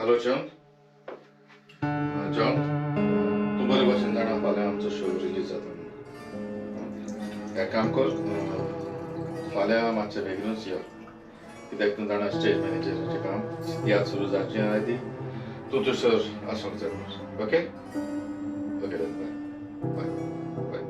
Hello John. John, तूं बरे भाशेन जाणा फाल्यां आमचो शो रिलीज जाता म्हणून. एक काम कर, फाल्यां मातशें बेगीनूच यो, कित्याक तूं जाणा स्टेज मॅनेजराचें काम तियात्र सुरू जावचें आदी तूं थंयसर आसूंक जाय. ओके ओके बाय बाय बाय.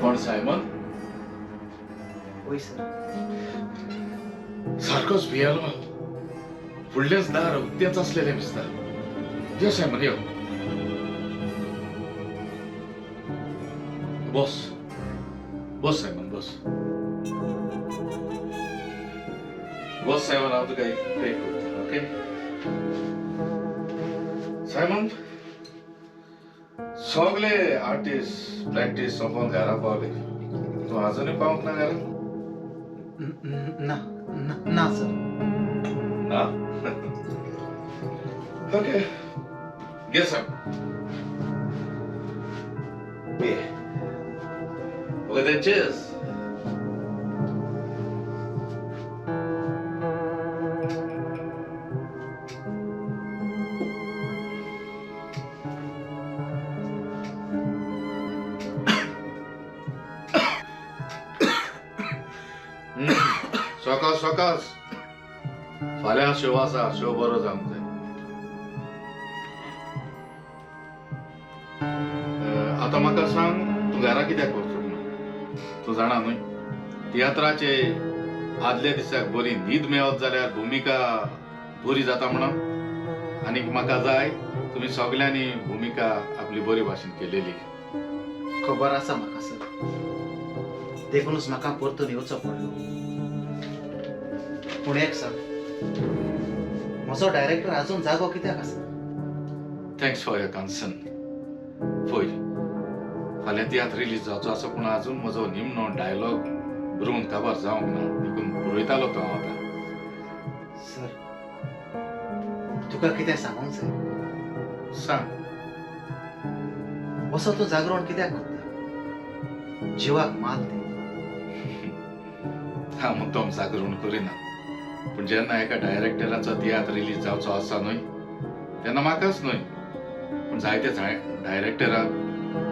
कोण सायमन? वय सर. सारकोच भियेलो हांव. फुडलेंच दार उक्तेंच आसलेलें दिसता. यो सायमन यो, बस बस सायमन बस बस सायमन, हांव तुका एक पे करता. ओके सायमन, सगळे आर्टिस्ट प्रॅक्टीस सोंपोवन घरा पावले, तूं अजुनूय पावंक ना घरा? ना ना सर. ना? ओके, घे सायमन. Okay, then cheers. सकाळ सकाळ फाल्यां शो आसा, शो बरो जावंक जाय. आतां म्हाका सांग, तूं घरा कित्याक वचूंक ना? तूं जाणा न्हय तियात्राचे आदल्या दिसाक बरी न्हीद मेळत जाल्यार भुमिका बरी जाता म्हणून. आनीक म्हाका जाय तुमी सगल्यांनी भुमिका आपली बरी भाशेन केलेली. खबर आसा म्हाका सर, देखूनच म्हाका परतून येवचो पडलो. पूण एक सांग, म्हजो डायरेक्टर अजून जागो कित्याक आसा? Thanks for your concern. पळय, फाल्यां तियात्र रिलीज जावचो आसा, पूण अजून म्हजो निमणो डायलॉग बरोवन काबार जावंक ना, देखून बरयतालो तो हांव आतां. सर, तुका कितें सांगूंक जाय. सांग. असो तूं जागरण कित्याक करता? जिवाक माल दी. हांव मुद्दम जागरण करिना, पूण जेन्ना एका डायरेक्टराचो तियात्र रिलीज जावचो आसा न्हय, तेन्ना म्हाकाच न्हय पूण जायते डायरेक्टराक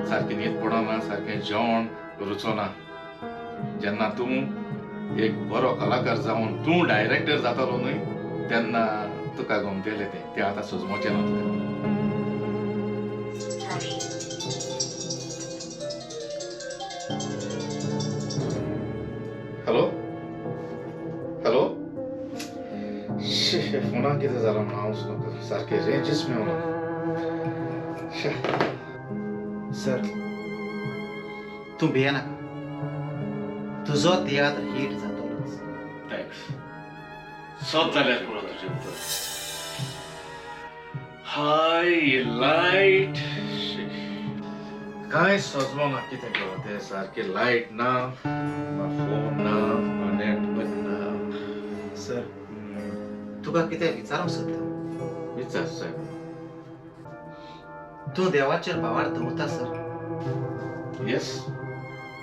सारकी न्हीद पडना, सारकें जेवण रुचना. जेन्ना तूं एक बरो कलाकार जावन तूं डायरेक्टर जातालो न्हय, तेन्ना तुका गमतलें तें. तें आतां सजमोचें ना तुका. हॅलो हॅलो, फोनाक कितें जालां म्हणून हांवच नकळ, सारकें रेंजच मेळना. सर, तूं भियेनाका, तुजो तियात्र हिट जातलोच. Thanks, सत जाल्यार पुरो तुजें उतर. हाय लायट कांय सजमना, कितें करूं तें, सारकें लायट ना, ना फोन ना, ना नेटवर्क ना. सर, तुका कितें विचारूंक सोदता. विचार साहेब. तूं देवाचेर भावार्थ दवरता sir? Yes,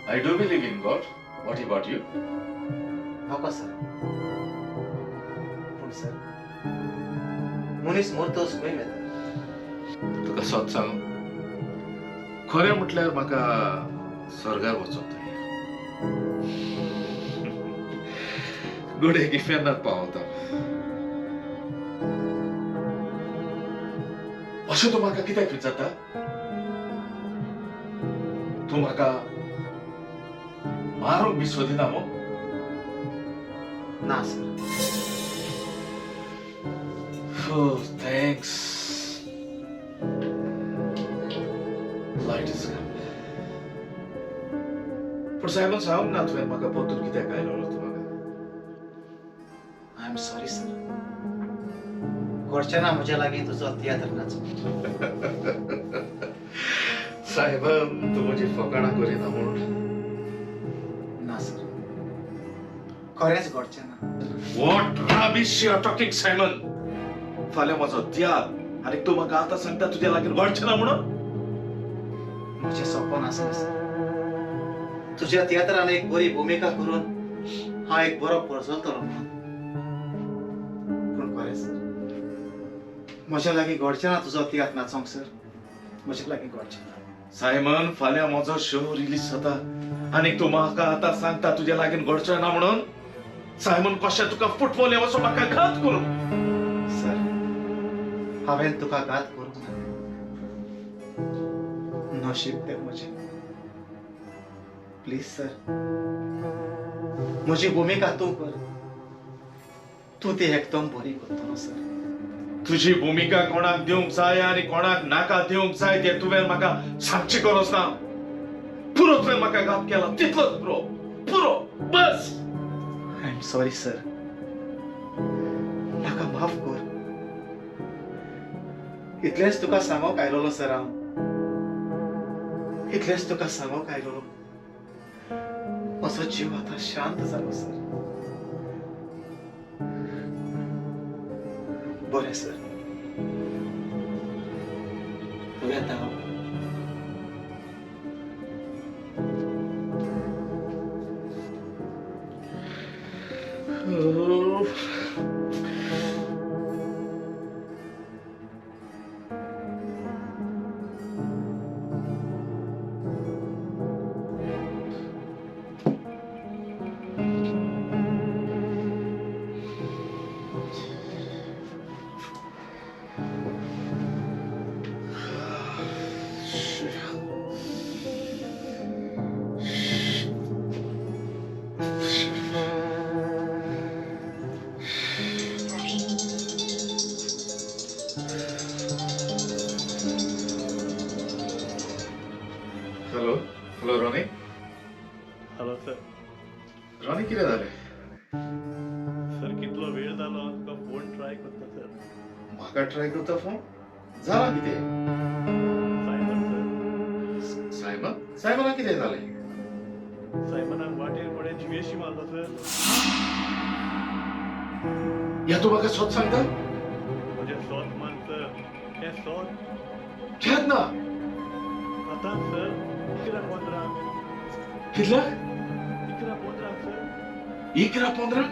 I do believe in God. What about you? नको सर. पूण सर, मनीस मरतोच खंय वेता? तुका सत सांगू, खरें म्हटल्यार म्हाका स्वर्गार वचोंक जाय. घडये इफेर्नात पावता. अशें तूं म्हाका कित्याक विचारता? तूं म्हाका मारूंक बी सोदिना मू? ना sir. Oh, thanks. Light is come. पूण सायमन, सांगूंक ना तुवें म्हाका परतून कित्याक आयलो तूं म्हाका? I am sorry sir, घडचें ना म्हज्या लागीं तुजो तियात्र नाचो. सायमन, तूं म्हजी फकाणां करिना म्हूण? ना सर. खरेंच घडचें ना. What rubbish you are talking, Simon. फाल्यां म्हजो त्याग आनी तूं म्हाका आतां सांगता तुज्या लागीं घडचें ना म्हणून? म्हजें सपन आसलें सर, तुज्या तियात्रान एक बरी भुमिका करून हांव एक बरो पर्जलतलो म्हणून. पूण खरें सर, म्हज्या लागीं घडचें ना तुजो तियात्र नाचोंक सर, म्हज्या लागीं घडचें ना. सायमन, फाल्यां म्हजो शो रिलीज जाता आनी तूं म्हाका आतां सांगता तुज्या लागीं घडचें ना म्हणून? सायमन, कशें तुका फुटबॉल वचून म्हाका घात करूं? सर, हांवें तुका घात करूंक ना. नशीब तें म्हजें. प्लीज सर, म्हजी भुमिका तूं कर. तूं ती एकदम बरी करतलो सर. तुजी भुमिका कोणाक दिवंक जाय आनी कोणाक नाका दिवंक जाय तें तुवें म्हाका सांगची गरज ना. पुरो, तुवें म्हाका घात केला तितलोच पुरो, पुरो, बस. I am sorry sir, म्हाका माफ कर. इतलेंच तुका सांगोंक आयलोलो सर हांव, इतलेंच तुका सांगोंक आयलोलो. म्हजो जीव आतां शांत जालो सर. बरें सर, वेता हांव. Hello, hello Ronnie. Hello sir. Ronnie, कितें जालें? सर, कितलो वेळ जालो हांव तुका फोन ट्राय करता सर. म्हाका ट्राय करता फोन? जालां कितें? Simon sir. सायमन? सायमनाक कितें जालें? सायमनाक वाटेर कोणें जिवेशी मारलो सर. या तूं म्हाका सत सांगता? म्हजें सोत मान सर, हें सोत. केन्ना? आतां सर, 11:15. कितल्याक? 11:15 सर. 11:15?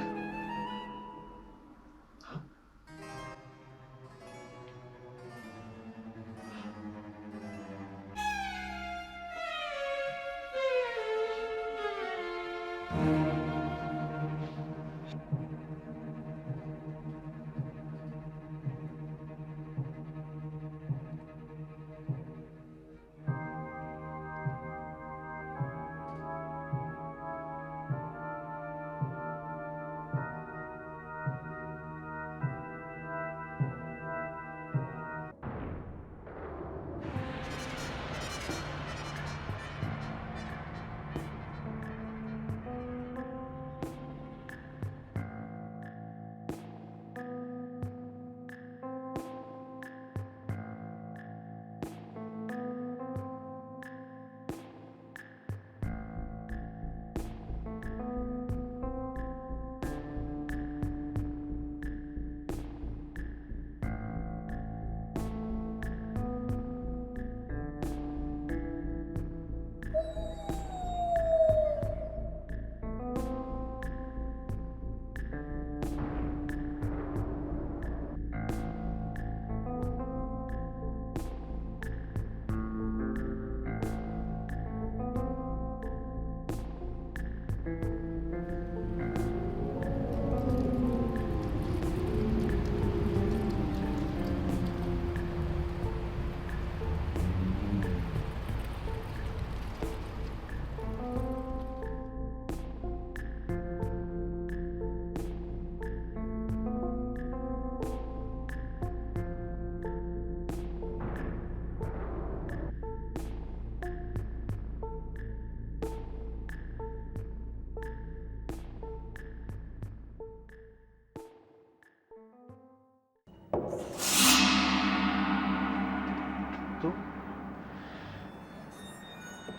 तूं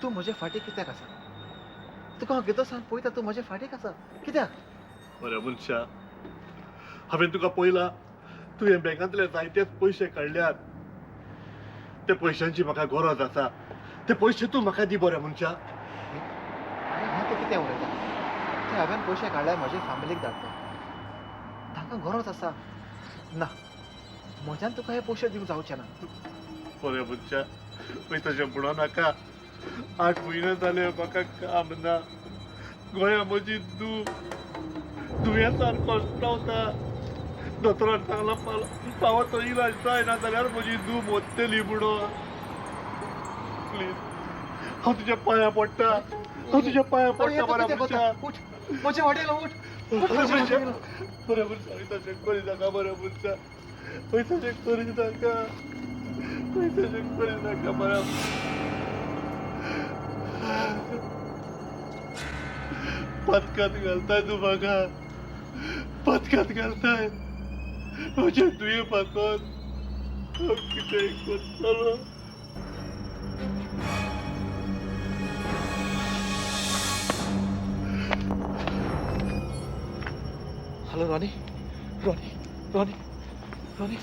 तूं म्हजे फाटीक कित्याक आसा? तुका हांव कितें सांग पळयता, तूं म्हजे फाटीक आसा कित्याक? बऱ्या मनशा, हांवें तुका पळयला, तुवें बँकांतले जायतेच पयशे काडल्यात. त्या पयशांची म्हाका गरज आसा. ते पयशे तूं म्हाका दी बऱ्या मनशा. आरे हें तूं कितें उलयता? ते हांवें पयशे काडल्यार म्हजे फॅमिलीक धाडपाक, तांकां गरज आसा. ना, म्हज्यान तुका हे पयशे दिवंक जावचे ना. बऱ्या मनशा, पळय तशें म्हणो नाका. 8 म्हयने जाले म्हाका काम ना. गोंया म्हजी दुयेंसान कश्टावता. दोतोरान सांगला फावो तो इलाज जायना जाल्यार म्हजी धूव मोत्तली म्हणून. प्लीज, हांव तुज्या पांयां पडटा, हांव तुज्या पांयां पडटा बऱ्या मनशा. उठ, म्हजे वाटेलो उठ. बऱ्या मनशा, बऱ्या मनशा, तशें करी नाका. बऱ्या मनशा, तशें करी नाका, तशें करी नाका. बऱ्या पदकात घालताय तूं म्हाका, पदकात घालताय म्हज्या दुये पाकत. हांव कितें करतलो? Hello Ronnie, Ronnie, Ronnie, Ronnie.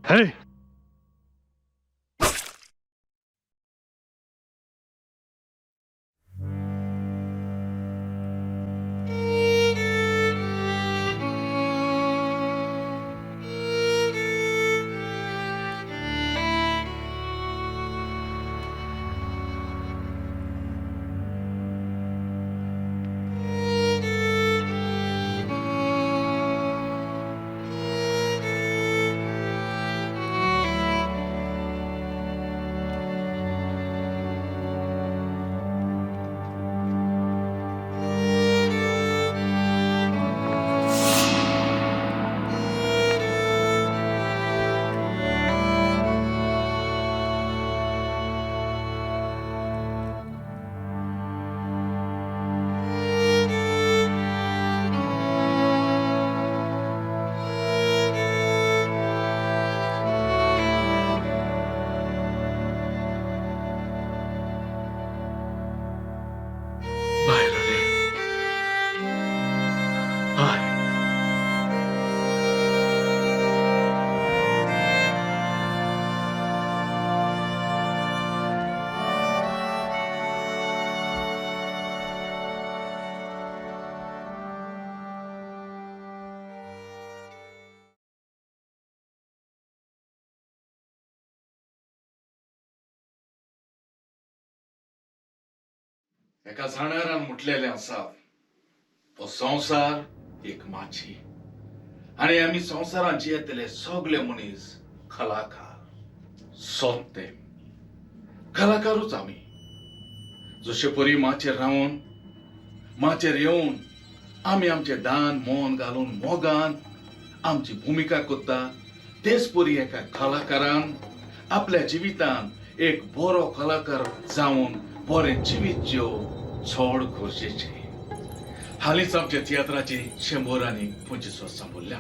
Hey! Bye, Ronnie. Bye. एका जाणारान म्हटलेलें आसा, हो संवसार एक माची आनी आमी संवसारांत जियेतले सगळे मनीस कलाकार. सोदते कलाकारूच आमी. जशे परी माचयेर रावन, माचयेर येवन आमी आमचें दान मन घालून मोगान आमची भुमिका करता, तेच परी एका कलाकारान आपल्या जिवितान एक बरो कलाकार जावन बरें जिवीत जियोवप चड गरजेचें. हालींच आमच्या तियात्राची 125 वर्सां भरल्या.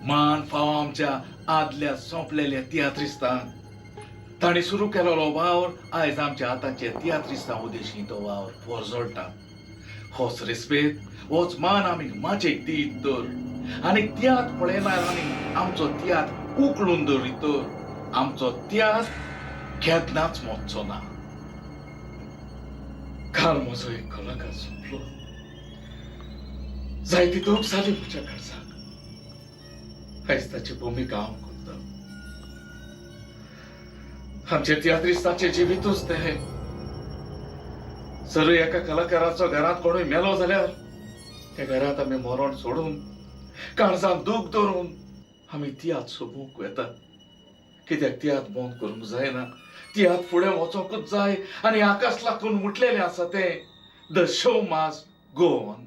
मान फावो आमच्या आदल्या सोंपलेल्या तियात्रिस्तांक. तांणी सुरू केलेलो वावर आयज आमच्या आतांच्या तियात्रिस्तां उदेशी तो वावर पोरजोळटा. होच रेस्पेद, होच मान आमी माचयेक दीत तर आनी तियात्र पळयल्यार आनी आमचो तियात्र उकलून दवरीत तर आमचो तियात्र केन्नाच मोडचो ना. काल म्हजो एक कलाकार सोंपलो. जायती दूख जाली म्हज्या काळजाक. आयज ताची भुमिका हांव करता. आमचे तियात्रिस्ताचें जिवितूच तें. जरूय एका कलाकाराचो घरांत कोणूय मेलो जाल्यार त्या घरांत आमी मरण सोडून काळजांत दूख धरून आमी तियात्र सोबूंक वेता. कित्याक तियात्र बंद करूंक जायना, तियात्र फुडें वचोंकूच जाय. आनी आकाश लागून म्हटलेलें आसा तें, the show must go on.